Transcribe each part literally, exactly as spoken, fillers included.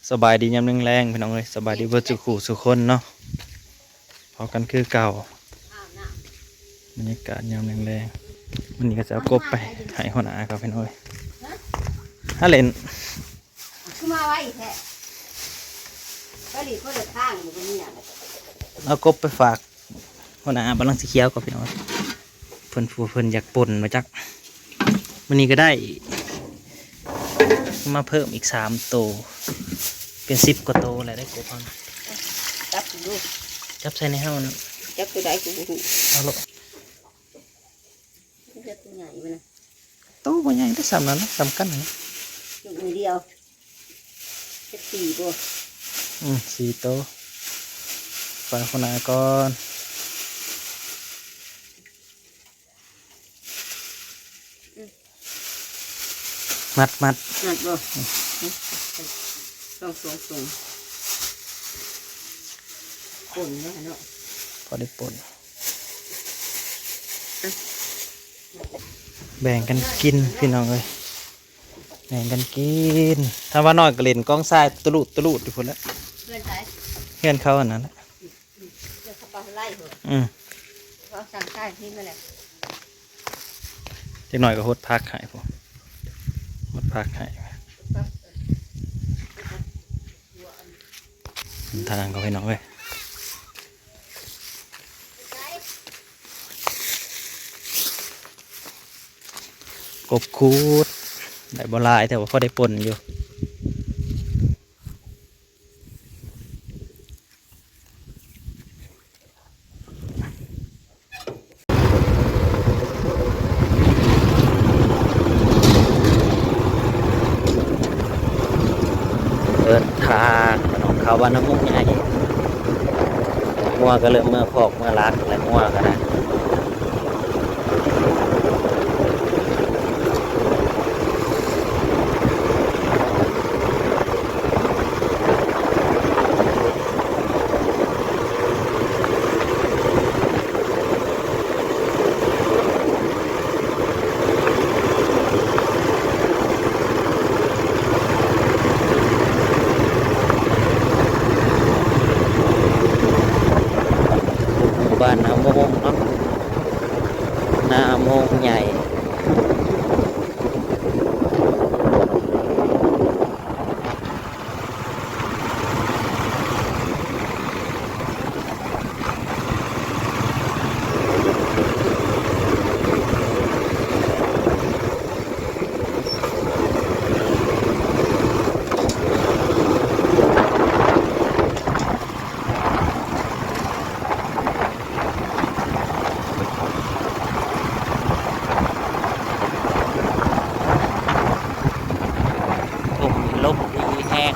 สบายดียามแลงๆ พี่น้องเอ้ย สบายดีเบิดสู่คู่สู่คนเนาะ พอกันคือเก่า บรรยากาศยามแลงๆ มื้อนี้ก็จะเอากบไปให้หัวหน้าเขา พี่น้องเอ้ย ฮะ หาเล่น คือมาไวแท้ ไปหลีกคนละทางอยู่บนเนี่ย เอากบไปฝากหัวหน้าบ้านหลังสีเขียวก่อน พี่น้อง เพิ่นผู้เพิ่นอยากป่นมาจัก มื้อนี้ก็ได้ มาเพิ่มอีกสามโต เป็นสิบกว่าโตแล้ว ได้กบเฮานะ จับดู จับใส่ในเฮานะ จับตัวใดกูบ่ฮู้ เอาโลด เลือกตัวใหญ่มันนะ โตบ่ใหญ่ แต่ส่ำนั้นนะ ส่ำกันนะ ลูกมือเดียว จักสี่บ่ อืม สี่โต ฝากหัวหน้าก่อน มัดมัด มัดบ่ อืม สอง สอง สอง ป่นเนาะ เนาะ พอได้ป่น แบ่งกันกินพี่น้องเอ้ย แบ่งกันกิน ถ้าว่าน้อยก็เล่นกองทรายตะลุตะลุอยู่พุ้นแหละ เพื่อนใคร เพื่อนเขาอันนั้นแหละ เดี๋ยวเขาไปไล่เหรอ อืม เขาสั่งใต้ที่มาแหละ จักหน่อยก็หดผักให้พุ้น หดผักให้ ทางเขาพี่น้องเอ้ย กบคูด ได้บ่หลาย แต่ว่าพอได้ป่นอยู่ เดินทางมาหนองเขาบ้านน้ำมุกใหญ่ งัวก็เริ่มเมือคอกเมือลักแล้ว งัวก็ได้ หมู่บ้านนาโมงเนาะ นาโมงใหญ่ ลม ลมดีแฮง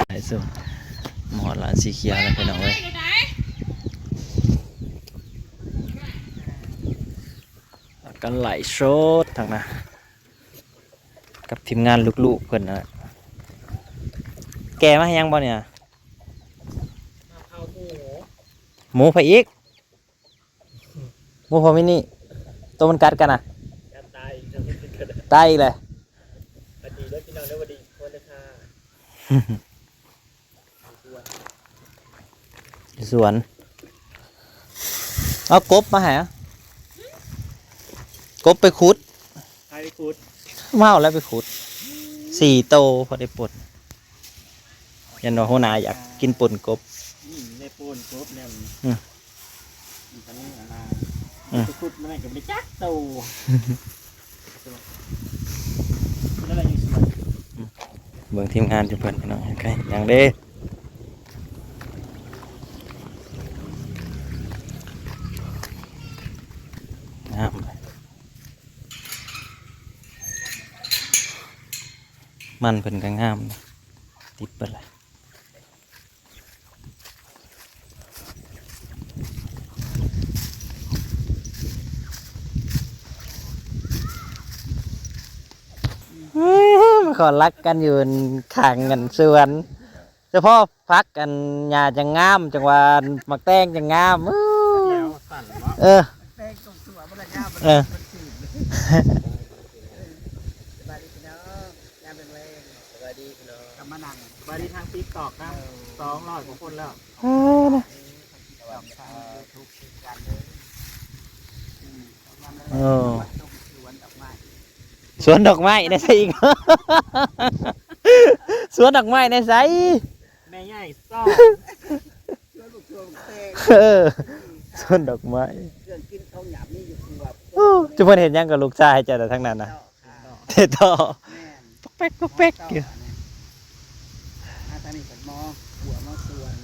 ไลฟ์สด หมอดร้านสีเขียวแล้วพี่น้องเอ้ย กันไลฟ์สดทางนะ กับทีมงานลูกๆเพิ่นนะ แกะมาให้ยังบ่เนี่ย หมูไผอีก หมูพ่อมินิ ตัวมันกัดกันนะ กัดตายอีกแล้ว ตายอีกเลย สวัสดีเด้อพี่น้องเด้อ สวัสดีทุกคนนะคะ สวน เอากบมาให้อะ กบไปขุด ใครขุด ว้าว แล้วไปขุด สี่โต พอได้ป่น ยันว่าหัวหน้าอยากกินป่นกบ อืม ได้ป่นกบแล้ว อืม มันก็เลยอะไร อืม ไปขุดมาได้ก็ไม่จักโต นั่นแหละอยู่สวน เบิ่งทีมงานอยู่เพิ่นพี่น้อง โอเค ยังเด้ เ งามเลย มันเพิ่นก็งามนะ ติดเบิดเลย มาขอรักกันอยู่ข้างกันสวน เฉพาะผักอันหญ้าจังงาม จังว่าหมากแตงจังงาม อื้อ เออ เออ สบายดีพี่น้อง ยามแรงๆ สบายดีพี่น้อง กลับมานั่ง สบายดีทาง TikTok นะ เออ สองร้อยกว่าคนแล้ว เออ นะ TikTok ทาง YouTube คือกันเด้อ อืม โอ้ สวนดอกไม้ สวนดอกไม้นะใส่อีก สวนดอกไม้นะใส่ แม่ใหญ่ซ่อ สวนดอกไม้ เครื่องกินเขาหยาบมีอยู่ครัว โอ้ จะเพิ่นเห็นหยังกับลูกชายเจ้าแต่ทั้งนั้นนะ เตะต่อ แม่น ปอกแป๊กปอกแป๊กอยู่ อาตานี่ก็มอหัวมอสวน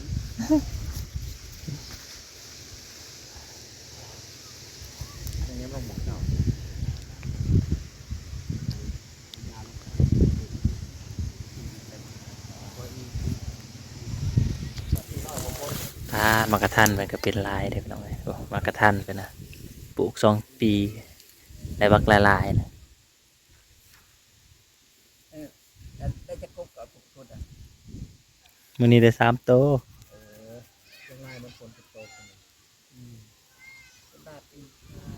อันนี้ลงหมองเก่า อ่า หมากกะทันมันก็เป็นหลายเด้อพี่น้องเอ้ย โอ้ หมากกะทันเพิ่นนะ ปลูกสองปี ได้บักหลายๆนะ เออ แล้วได้จักกบกับพวกพุทธอ่ะ มื้อนี้ได้สามโต เออ จังไรมันฝนตกตก อืม สบายดีค่ะ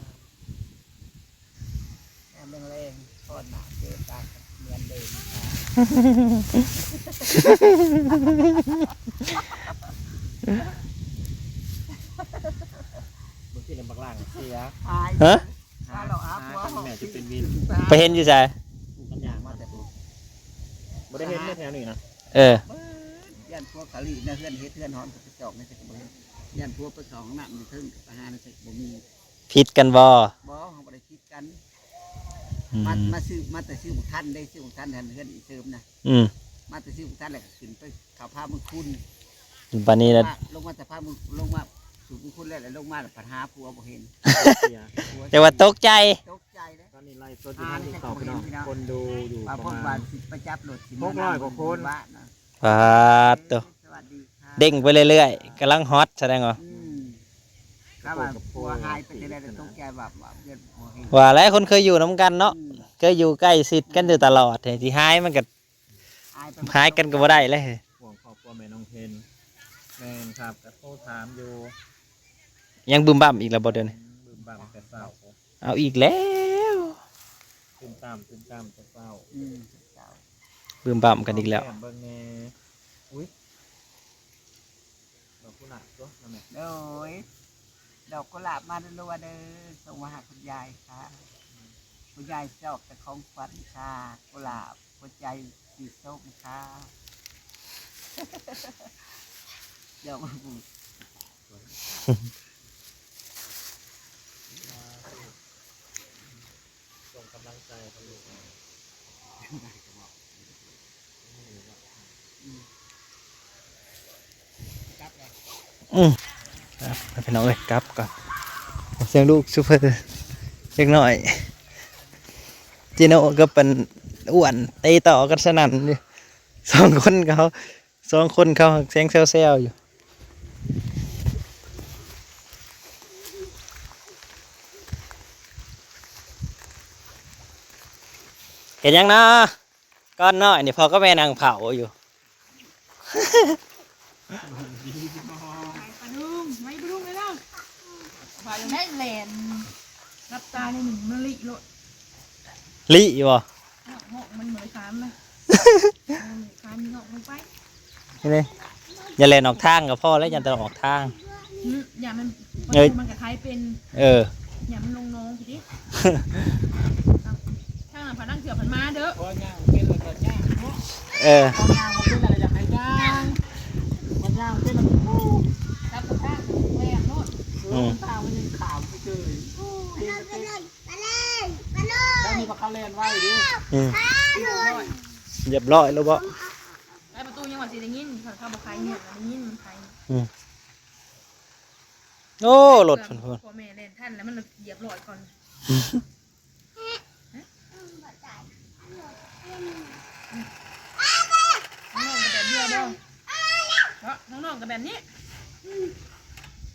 ยามแรงๆ ทอดหน้าเจอตากันเหมือนเดิมค่ะ บางทีเนี่ยบักหลังเสีย ฮะ ว่าเราอาผัว หาทางแม่จะเป็นวิน ไปเห็นอยู่ไส กันอย่างมาแต่ปุ๊บ บ่ได้เห็นแถวนี้นะ เออ ย่านพวกกะลีนะ เฮือนเฮ็ดเฮือนหอมกับกระจอกนี่สิบ่เห็น ย่านพวกไปเข้าห้องน้ำอยู่เทิงกับไปหานั่นสิบ่มี ผิดกันบ่ บ่ เฮาบ่ได้ผิดกัน อืม มา มาซื้อ มาแต่ซื้อบักทันได้ ซื้อบักทันหันเฮือนอีเสริมนะ อืม มาแต่ซื้อบักทันแล้วก็ขึ้นไปเขาพามึงคุณ บัดนี้นะ ลงมาแต่พามึง ลงมาสู่มึงคุณแล้ว แล้วลงมาแล้วปัญหาผัวบ่เห็น เสีย ผัว แต่ว่าตกใจ ตกใจเลย ตอนนี้ไลฟ์สดอยู่ทาง TikTok พี่น้อง คนดูอยู่ประมาณ ว่าพวกว่าสิไปจับรถสิมา หกร้อยกว่าคน บ้านนะ ปาดโต สวัสดีค่ะ เด้งไปเรื่อยๆ กำลังฮอตแสดงว่า อืม ถ้าว่าผัวหายไปจะได้ตกใจแบบว่าเดือนบ่เห็น ว่าแล้วคนเคยอยู่นำกันเนาะ อืม เคยอยู่ใกล้ชิดกันอยู่ตลอด สิหายมันก็ หายไป หายกันก็บ่ได้เลย ห่วงครอบครัวแม่น้องเพน แม่นครับ ก็โทรถามอยู่ ยังบึมบั่มอีกแล้วบ่เดี๋ยวนี้ บึมบั่มแต่เช้า เอาอีกแล้ว ตึมตามตึมตามแต่เช้า อืม เช้า บึมบั่มกันอีกแล้ว แก้มเบิ่งแน่ อุ๊ย ดอกกุหลาบตัวนั่นแหละ โดย ดอกกุหลาบมารัวๆเด้อ ส่งมาหาคุณยายค่ะ คุณยายชอบแต่ของขวัญค่ะ กุหลาบ หัวใจสีส้มค่ะ ดอกมะม่วง ส่งกำลังใจกันอยู่ อืม ครับ พี่น้องเอ้ย กลับก่อน เสียงลูกซุปเปอร์เล็กน้อย จิโน่ก็เป็นอ้วน ตีต่อกันสนั่นอยู่ สองคนเขา สองคนเขาแซงแซวๆอยู่ เห็นยังนะ ก้อนน้อยนี่พ่อก็แม่นางเผาอยู่ ปลาดุง ไม่ปลาดุงเลยเนาะ ปลาดุงได้แหลน รับตาในหนึ่งมะลิโลด ลิบ่ เนาะ หกมันเหมือนสามนะ อืม สามนี่เนาะ ลงไป นี่เลย อย่าแล่นออกทางก็พอแล้ว อย่าแต่ออกทาง อืม อย่ามัน เอ้ย มันกระทายเป็น เออ อย่ามันลงน้องสิ ถ้าผ่านนั่งเสือผ่านมาเด้อ พอย่างเป็นแล้วก็ย่างเนาะ เออ พอย่างบ่เป็นแล้วอยากให้ย่าง พอย่างเป็นแล้วก็ปู จับกระทะแหวกโลด อืม ตามันยังขาวอยู่เลย โอ้ย ไปเลย ไปเลย แล้วมีปลาคาร์ฟแลนไว้ดิ อืม เรียบร้อยแล้วบ่ ไปประตูยังว่าสิได้ยิน เขาบอกใครเนี่ยได้ยินมันใคร อืม โอ้ รถเพิ่น พ่อแม่แล่นทันแล้วมันเหยียบร้อยก่อน ข้างนอกก็แบบเดียวบ่เนาะ ข้างนอกก็แบบนี้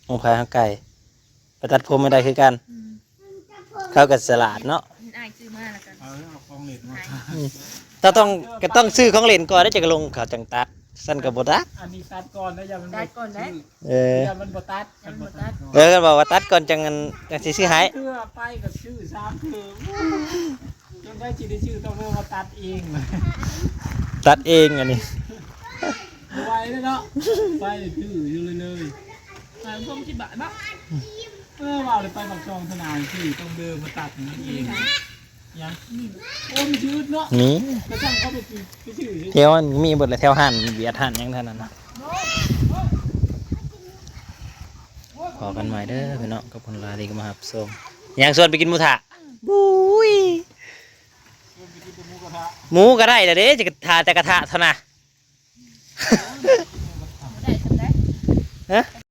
ของไผของไก่ ไปตัดผมไม่ได้คือกัน อืม เขาก็สลาดเนาะ เห็นอ้ายซื้อมาแล้วกัน เอาเอาของเล่นมา อืม ถ้าต้องก็ต้องซื้อของเล่นก่อนแล้วจะลงเขาจังตัด สั้นก็บ่ตัด อันนี้ตัดก่อนแล้วอย่ามัน ตัดก่อนนะ เออ อย่ามันบ่ตัด ยังบ่ตัด เออก็บอกว่าตัดก่อนจังจังสิซื้อให้ เพื่อไปกับชื่อสามเถื่อจนได้จีได้ชื่อต้องเริ่มมาตัดเอง ตัดเองอันนี้ บ่ไหวเลยเนาะไปถืออยู่เลยเลย ขายพวงสิบบาทบ่ เออว่าเลยไปปากซองธนาคารสี่ต้องเดินมาตัดมันเองยังโอ้มันยืดเนาะ มี กระช่างเขาไปซื้อไปซื้อ แถวมีเบิดเลยแถวห้านเวียดห้านหยังเท่านั้นนะ พอกันใหม่เด้อพี่น้อง ขอบคุณหลายที่เข้ามารับชม ยังชวนไปกินหมูทะ บุ้ย ไปกินแต่หมูกระทะ หมูก็ได้ละเด้ จะกระทะแต่กระทะเท่านะ บ่ได้ทำได้ ฮะ